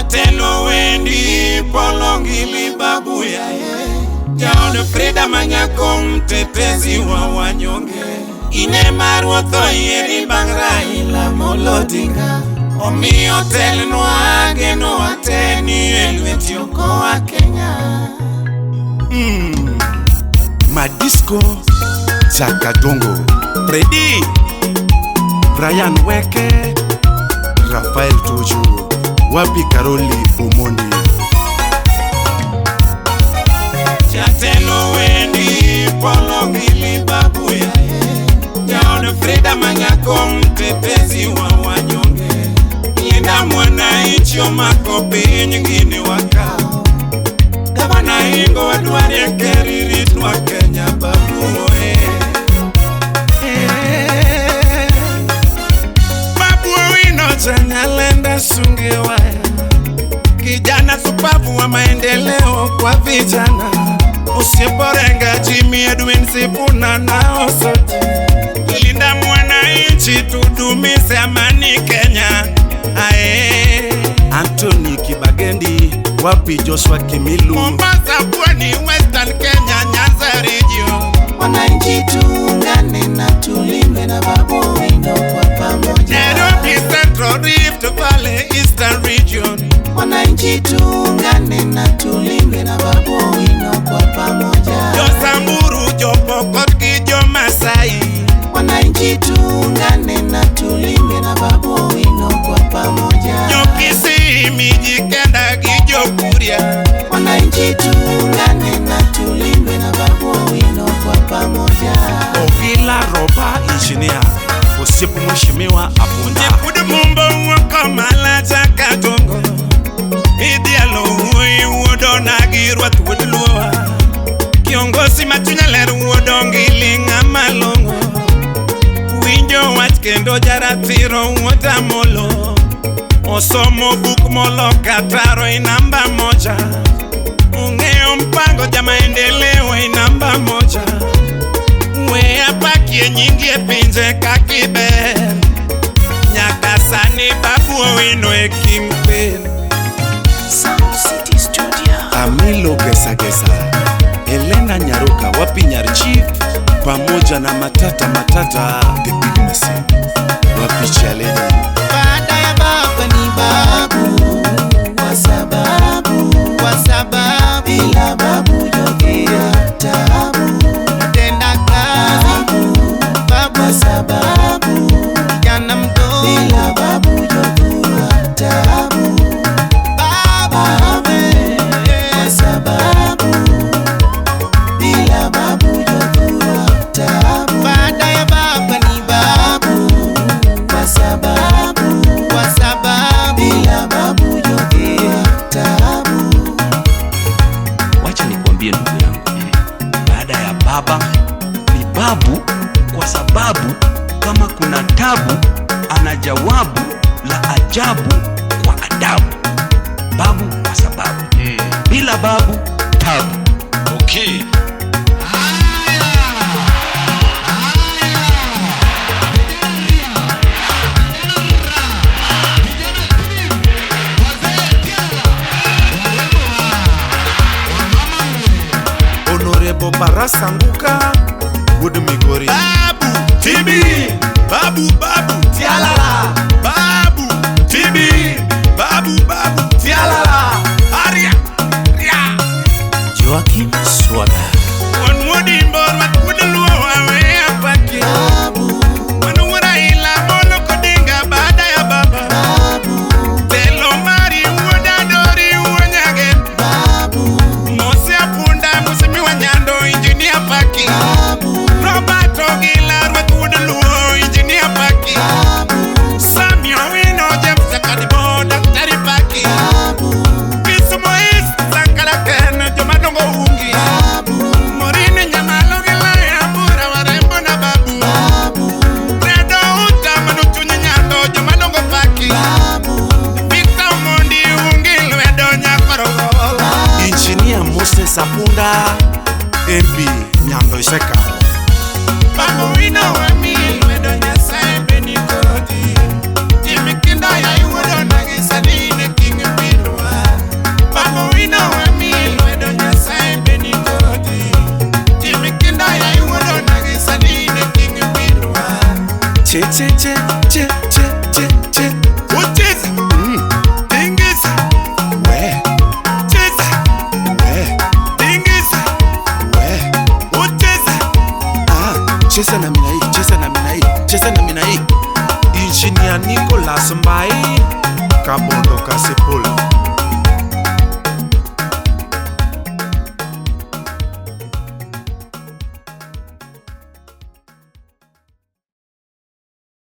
Jatelo Wendi Polongili babu yaye, Jaod Frida Manyako mtetezi wa wanyonge, ine maruoth oyieri bang' Raila Amolo Odinga, omiyo telnwa geno wate ni e lweti okowa Kenya. Madisco Chakadongo, Freddy Brian Weke, Rafael Tuju, wapi Karoli Omondi. Jatelo Wendi Polongili babu yaye, Jaod Frida Manyako mtetezi wa wanyonge, linda mwananchi omako piny gini wakao. Gavana Ingo wadwarie ker iritnwa Kenya babu oye. Babu Owino Chanyalenda Sunge waya, kijana supavu wa maendeleo kwa vijana, usiporenga Jimmy Edwin Sifuna nao sote, linda mwananchi tudumise amani Kenya. Ae. Anthony Kibagendi, wapi Joshua Kimilu. Mombasa, Pwani, Western Kenya, Nyanza region. Wananchi tuungane na tulinde na Babu Owino kwa pamoja. Nairobi Central, Rift Valley, Eastern region. Wananchi tuungane na tulinde na Babu Owino kwa pamoja. Jo Samburu, Jo Pokot gi Jo Masai. Wananchi tuungane na tulinde na Babu Owino kwa pamoja. Jo Kisii, Miji Kenda gi Jo Kuria. Wananchi tuungane na tulinde na Babu Owino kwa pamoja. Ogila Roba Engineer, Osiep Mheshimiwa Apunda. Jepud Mumbo wuok Malacha Katongo. Idhialo wuoyi wuod onagi rwath wuod luowa. Kiongozi ma chunya ler wuod ongili ng'ama long'o. Winjo wach kendo jaratiro wuod Amolo. Osomo buk moloka taro e namba moja. Ong'eyo mpango ja maendeleo e namba moja. We apakie nyingi e pinje kakiber. Nyaka sani Babu Owino e kingpin. Sound City Studio. Amilo Gesa Gesa, Helena Nyaruka, wapi Nyar Chief, pamoja na Matata Matata, the big messy, wapi Chaleni. Baada ya baba ni babu, kwa sababu, kwa sababu bila babu jogia tabu, tenda kazi babu, kwa sababu kijana mdogo bila babu jogia tabu, babu, kwa sababu bila babu jogia tabu. Baada ya baba ni babu, kwa sababu, kwa sababu bila babu jogia tabu. Wacha nikuambie ndugu yangu, baada ya baba ni babu, kwa sababu kama kuna tabu ana jawabu la ajabu kwa adabu. Babu kwa sababu, bila babu tabu. Okay. Honorable Barasa Nguka, Wuod Migori. Babu Tibi, Babu Babu Tialala, Babu Tibi, Babu Babu Tialala. Aria Ria. Joakim Swaga. Wuon wuod Imbo rwak wuod Luo wawe apakie. Babu, Wan wuod Raila Amolo Odinga baada ya baba. babu, Telo mari wuod Adori wuod Nyagen. babu, Mose Apunda Mheshimiwa Nyando Engineer Paki. babu, Robert Ogila rwak wuod Luo Engineer Paki. Che che che che che che che. Ucheza. Tingiza. We Cheza. we Tingiza. we. Ucheza. Ah, cheza na mina hii, cheza na mina hii, cheza na mina hii. Engineer Nicolas Mbai Kabondo Kasipul.